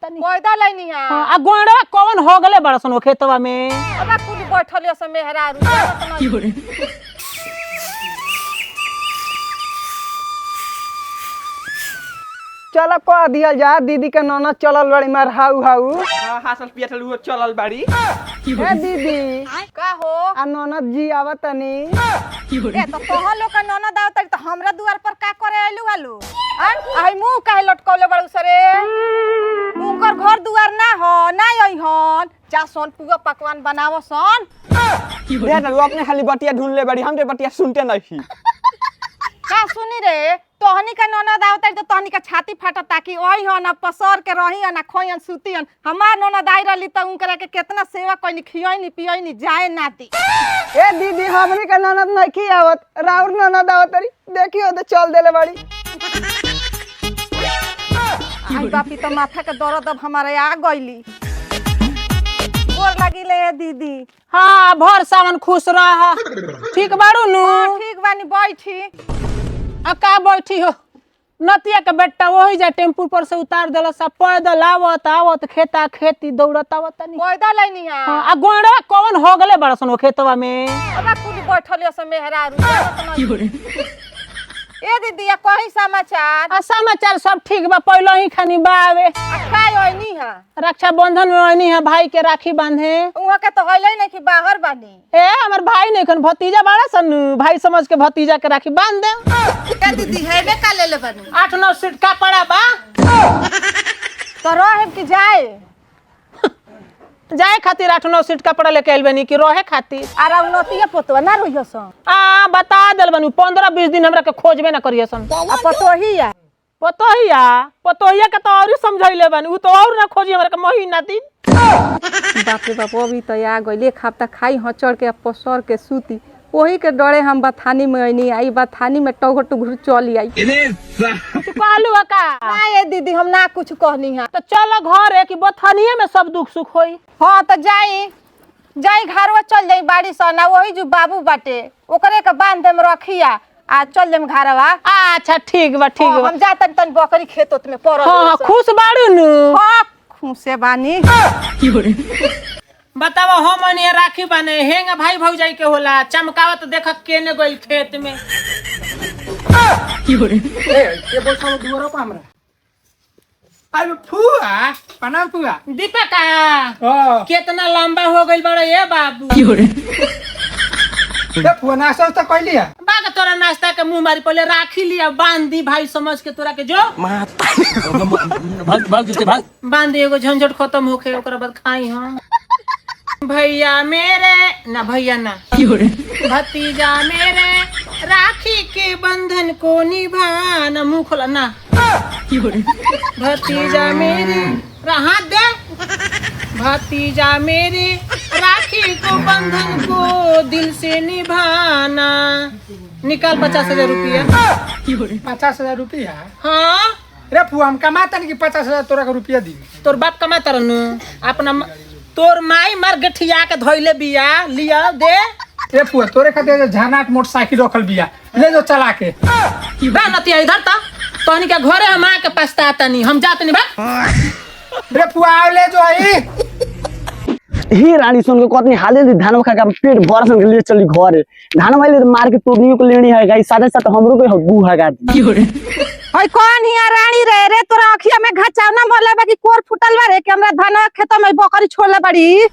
तनी। पैदल आइनी हां। हां, आ गोंडवा कौन हो गले बड़ा सन खेतवा में? अब कुल बैठल से मेहरारू जानत न। चलो कह दिया जा दीदी के ननद चलल बड़ी मार हाउ हाउ। हासल पियटल उहो चलल बाड़ी। ए दीदी का हो? आ ननद जी आवतनी। ए तो तोहर लोग का ननद आवत त हमरा दुआर पर का करे आइलू आलू? आई मुंह काहे लटकौले बड़ू सरे? उनकर घर दुआर ना हो ना आई हन। जा सोन पुआ पकवान बनावो सन। दे ना अपने खाली बटिया ढूंढ ले बाड़ी, हम बटिया सुनते नहीं। का सुनी रे? तोहनी का ननद आवत त तोहनी का छाती फाटत ताकि ओई हन पसर के रही हन खोई हन सुती हन। हमार ननद आई रहली त उनकरा के केतना सेवा कइनी, खियनी पियनी, जाए नाती। ए दीदी हमनी के ननद नहीं आवत, राउर ननद आवत रही, देखियो तो चल देले बाड़ी। आई बापी तो माथा के दर्द अब हमारे आ गइली। गोर लागिले दीदी। हाँ भर सावन खुश रह। ठीक बाड़ू नु? ठीक बानी, बैठी। आ का बैठी हो? नतिया के बेटा वही जा टेम्पू पर से उतार देला सा, पैदल आवत आवत खेता खेती दौड़त आवत तनी। पैदल आइनी हां। हां, आ गोंडवा कौन हो गले बड़ा सन खेतवा में? अब कुल बैठल से मेहरारू जानत न। ए दीदी आ कहीं समाचार? आ समाचार सब ठीक बा, पहले ही खानी बावे। आ का आइनी हां? रक्षाबंधन में आनी है भाई के राखी बांधे। उहाँ के तो हइले नहीं कि बाहर बानी। ए हमर भाई नहीं खन भतीजा बाड़ा सन, भाई समझ के भतीजा के राखी बांध दे। ए दीदी हेबे का लेले बानी? 8-9 सीट का पड़ा बा। तो रहे कि जाए? जाए खातिर 8-9 सीट कपड़ा लेके आइल बनी कि रहे खातिर? अरे उनतिया पोतवा ना रहियो सन। आ बता देल बनी 15-20 दिन हमरा के खोजबे ना करिए सन। आ पतोहिया? पतोहिया पतोहिया के तो और समझैले बनी, उ तो और ना खोजी हमरा के महीना दिन। बाप रे बाप, अभी तो आ गइल। एक हफ्ता खाई हचड़ के पसर के सूती, वही के डरे हम बथानी में आइनी। आई बथानी में टोघर टुघर चल आई। कुछ कहलू का? ना ये दीदी हम ना कुछ कहनी है। तो चलो घर है कि बथानिए में सब दुख सुख होई। हाँ तो जाई जाई घरवा चल जाई बाड़ी सन, आ वही जो बाबू बाटे ओकरे के बांध देम रखिया आ चल जाम घरवा। अच्छा ठीक बा, ठीक बा। हम जा तन तन बकरी खेत उत में पड़ल। हाँ खुश बाड़ू नु? हाँ खुशे बानी। बतावा हम अनिया राखी बाने हेंगा भाई भौजाई के होला चमकावत देख केने गइल खेत में। ए के बोल दुआरो पर हमरा। अरे फुआ प्रणाम फुआ। दीपक कितना लंबा हो गइल बड़ा ए बाबू। ए फुआ नाश्ता तो कइली है? बाग तोरा नाश्ता के मुंह मारी, पहले राखी लिया बांध दी भाई समझ के तोरा के जो भाग भाग जते भाग बांध एगो झंझट खत्म होके ओकरा बाद खाई हम। भैया मेरे ना भैया ना भतीजा मेरे राखी के बंधन को निभाना। मुंह खोला ना भतीजा मेरे हाथ दे। भतीजा मेरे राखी को बंधन को दिल से निभाना। निकाल 50,000 रुपया। 50,000 रुपया? हाँ रे फुआ हम कमाता नहीं कि 50,000 तोरा के रुपया दी। तोर बाप कमाता रहनु अपना तोर माई मर गठिया के धोइले बिया लिया दे। ए फुआ तोरे खातिर झनाट मोटरसाइकिल रखल बिया, ले जो चला के। बा नतिया इधर ता तोहनी के घरे हम आके पछतातनी, हम जातनी बा। रे फुआ आओ ले जो आई। ही रानी सुन के कतनी हाले दी धान खा के पेट भर सन के ले चली घरे। धान वाले मार के तोड़नियो के लेनी है गाई, साथे साथ हमरो के हग्गू हगा दी। हई कौन हिया रानी रे? रे तोरा अखिया में घचावना मरले बा कि कोर फुटल बा रे कि हमरा धान खेत में बकरी छोड़ले बाड़ी?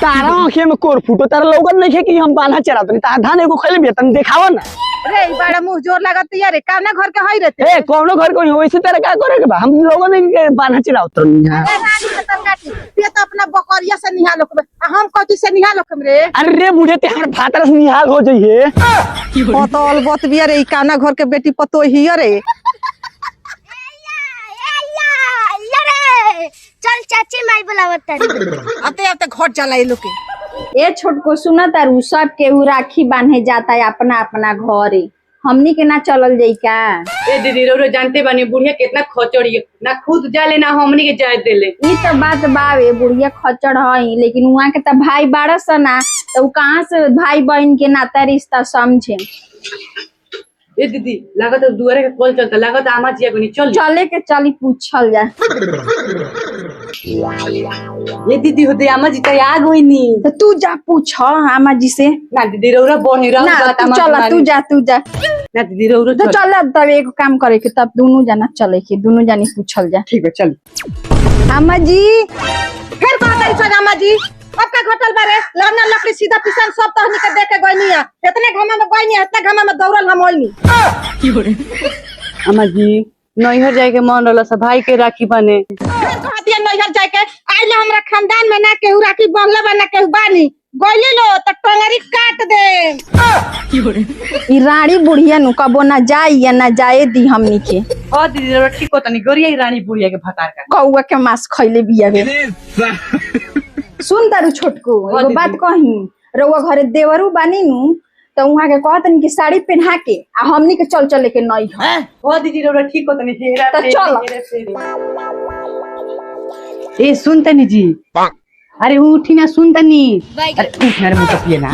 तारा अखिया में कोर फुटो, तारा लौकत नहीं है कि हम बान्हा चरातनी। तारा धान एगो खैले बिया तनी देखावा ना। रे ई बड़ा मुंह जोर लागत या रे, कावना घर के हई रे ते? ए कौनो घर को होई से तारा का करे के बा, हम लोगन नहीं के बान्हा चरावतनी है। रे रानी के तनकाटी ते तो अपना बकरिया से निहाल होखबे, आ हम कथी से निहाल होखम रे? अरे रे बुढ़े ते हमर भातरा से निहाल हो जइहे। पतल बतबिया रे, ई कावना घर के बेटी पतोही रे। चल चाची माई बुलावत तारी। आते आते घर चला ई लोग के। ए छोटको सुन तारू, सब केहू राखी बांधे जाता है अपना अपना घरे, हमनी के ना चलल जाई का? ए दीदी रउरा जानते बानी बुढ़िया कितना खचड़ी है, ना खुद जाले ना हमनी के जाए देले। ई तो बात बावे, बुढ़िया खच्चर हई, लेकिन उहाँ के तो भाई बारस ना, तो उ कहाँ से भाई बहन के नाता रिश्ता समझे। ए दीदी लागत है दुआरे के कॉल चलता, लागत आमा जी आगनी चल। चले के चली पूछल जा। ए दीदी होते आमा जी त आ गइनी। तो तू जा पूछ आमा जी से। ना दीदी रौरा बनी रहा ना बात तू आमा चल, जी तू मानी। जा तू जा। ना दीदी रौरा तो चल। चल तब एगो काम करे के, तब दोनों जना चले के, दोनों जानी पूछल जा। ठीक है चल। आमा जी फिर कहत रही अम्मा जी अब का घटल बारे लड़ना लकड़ी सीधा पिसान सब तहनी के देके गइनी है, इतने घामा में गइनी है, इतना घामा में दौड़ल हम ओइनी। अम्मा जी नैहर जाए के मन रहल सब भाई के राखी बने। फिर कहती है नैहर जाए के आइले हमरा खानदान में ना केहू राखी बंधले बा ना केहू बानी, गइली लो त टंगरी काट दे। ई रानी बुढ़िया नु कबो ना जाई या ना जाए दी हमनी के। हां दीदी रौरा ठीक होता नहीं, गोरिया ही रानी बुढ़िया के भतार का कौआ के मांस खैले बिया बे। सुन तारू छोटको एगो दीदी। बात कही, रउआ घरे देवरू बानी नु तो उहाँ के कहतन कि साड़ी पहना के आ हमनी के चल चले के नई ह। हां दीदी रौरा ठीक होता नहीं, हेरा त फेरी, चल। हेरा फेरी। ए सुन तनी जी, अरे उठी ना सुन तनी, अरे उठ ना रे मुंह पिए ना।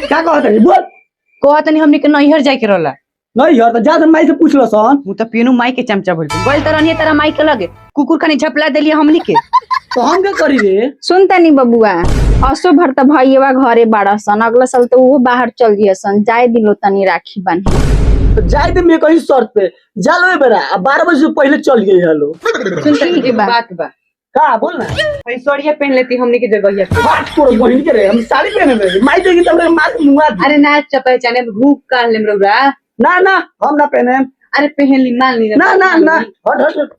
का कहत रही बोल? कहतनी हमनी के नैहर जाए के रहला। नहीं यार तो जा माई से पूछ लो सन। मुंह तो पियनु माई के चमचा भइल गइल त रहनी तारा माई के लगे कुकुर खानी झपला देली हमनी के। तो हम क्या करी रे? सुन तनी बबुआ, असो भर त भैया घरे बाड़सन, अगला साल तो उहो बाहर चल जियसन, जाए दिलो तनी राखी बान्हे। तो जाए दे मेरे कहीं शर्त पे जा लो बेरा, अब 12 बजे से पहले चल गई हेलो। सुन तनी ठीक बा। बात बा का बोल ना? भाई सड़िया पहन लेती हमनी के जगहिया पे। बात तोर बहिन के रे, हम साड़ी पहने में माई देगी तब मार के मुआ दी। अरे ना पहचाने भूख कान लेम रौरा। ना ना हम ना पहने। अरे पहन ली मान ली ना ना ना हट हट हट।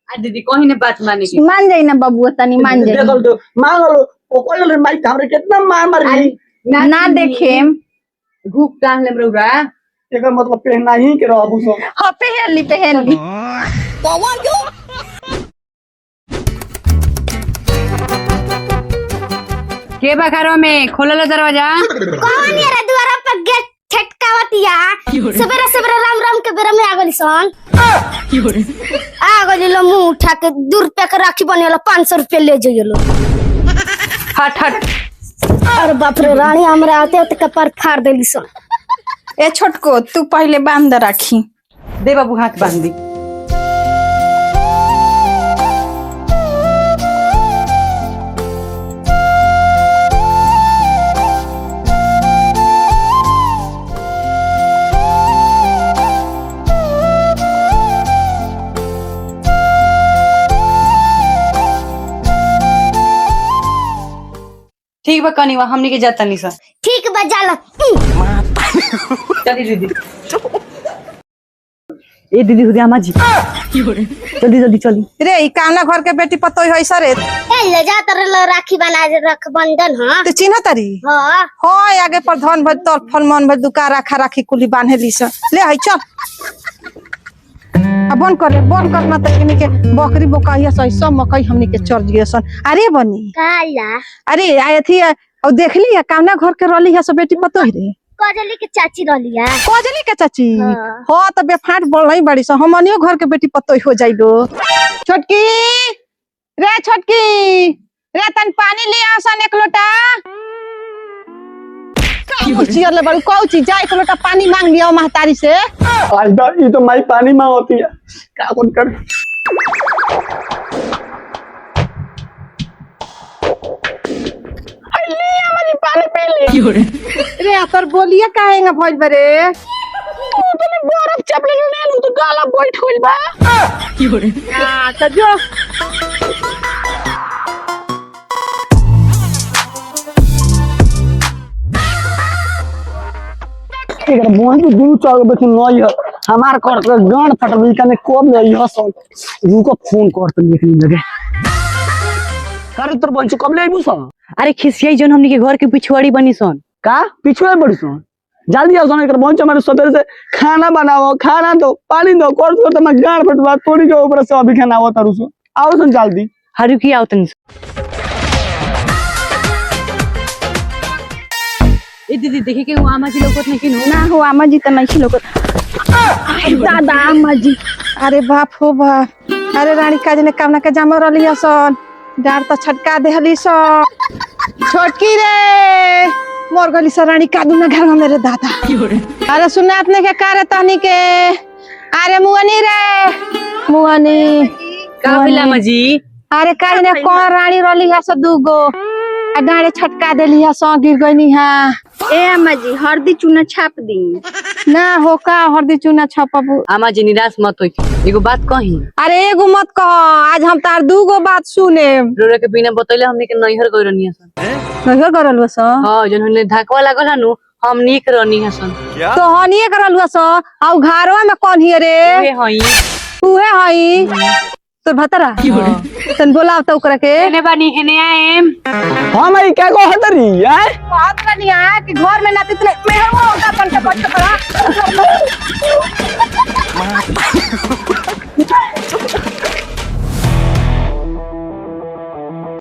अरे दीदी कहीं ने बात माने की। मान जाई ना बबुआ तनी मान जाई। देखल तो मांगलो ओकर रे माई हमरे कितना मार मारी। ना देखेम भूख कान लेम रौरा। एकर मतलब पहनना ही के रहबू सो। हाँ पहन ली पहन ली। के बा घरों में खोलल दरवाजा? कौन यार द्वारा पर गेट छटकावतिया, सवेरे सवेरे राम राम के बेरा में आ गली सन। आ गली लो मुंह उठा के 2 रुपया के राखी बनेला 500 रुपया ले जाइए लो। हट हट। अरे बाप रे रानी हमरा आते आते कपार फाड़ देली सन। ए छोटको तू पहले बांध राखी। दे बाबू हाथ बांध दी। ठीक बा कनी हमनी के जाता नहीं सा। ठीक बा जाला। चली दीदी। ए दीदी हुदे अम्मा जी जल्दी जल्दी चली। रे ई कामना घर के बेटी पतोई होई सरे। ए ले जा तर राखी बना रख बंधन। हां तू चिन्ह तारी? हां हां आगे पर धन भर तर फल मन भर दुका राखा राखी कुली बांधे ली स। ले हई चल। आ बन कर बन करना त एकनी के बकरी बोकाइया सही सब मकई हमनी के चर जिए सन। अरे बनी काला अरे आय थी और देखली है कामना घर के रहली है सब बेटी पतोई रे। कजली के चाची रहली है। कजली के चाची? हाँ। हाँ त बेफाट बोलई बड़ी स, हमनियो घर के बेटी पतोई हो जाइलो। छोटकी रे छोटकी रे तन पानी ले आसन एक लोटा। कौची ले बड़ू कौची जा एक लोटा पानी मांग लिया महतारी से। आज ये तो माई पानी मांग होती है का कौन कर। रे तोर बोलिया काहेंगे भइल बरे? तू तो बर्फ चपले ले लू तो गाला बैठ होइल बा। हां त जो एकर मोहन के दू चार बेटी नई है हमार कर के गांड फटल कने कोब नहीं है सब। रुको फोन कर त निकली लगे करे तोर बंचू कब ले आइबू सन? अरे खिसियाई जोन हमनी के घर के पिछुआड़ी बनी सन। का पिछुआड़ी बड़ी सन? जल्दी आओ सन, एकर बंच हमारे सवेरे से खाना बनाओ खाना दो पानी दो कर कर त मैं गांड फटवा तोड़ी के ऊपर से अभी खाना आवत तारू सो। आओ सन जल्दी। हरु की आओ तनी। ए दीदी देखे के वो आमा जी लोगत नहीं किनु ना हो आमा जी त नहीं लोगत। दादा आमा जी। अरे बाप हो बाप। अरे रानी काज ने कामना के जामा रहली सन डार त छटका देहली सन। छोटकी रे मर गली सराणी कादू ना घर में मेरे दादा। अरे सुना अपने के कार्य तहनी के। अरे मुअनी रे मुअनी। का भेला मजी? अरे काहे ने कौन रानी रली है सो दूगो आ डाँडे छटका देली है सो गिर गईनी है। ए अम्मा जी हरदी चूना छाप दी। ना हो का हरदी चूना छपबू। अम्मा जी निराश मत होई, एगो बात कही। अरे एगो मत कह, आज हम तार दूगो बात सुने। रोरा के बिना बतैले हमनी के नैहर गइल रहनी हसन। नैहर गइल हसन? हां, जन हमने धकवा लागल हनु हम नीक रहनी हसन। तो हनिए करल हसन आ घरवा में कौन हिए रे? उहे हई। उहे हई तोर भतरा? तन बोलाव त ओकरा के। एने बानी एने आएम। हम ई का कहत रही आय? कहत रहनी आ कि घर में नाती तने मेहरवा होता अपन के बच्चा।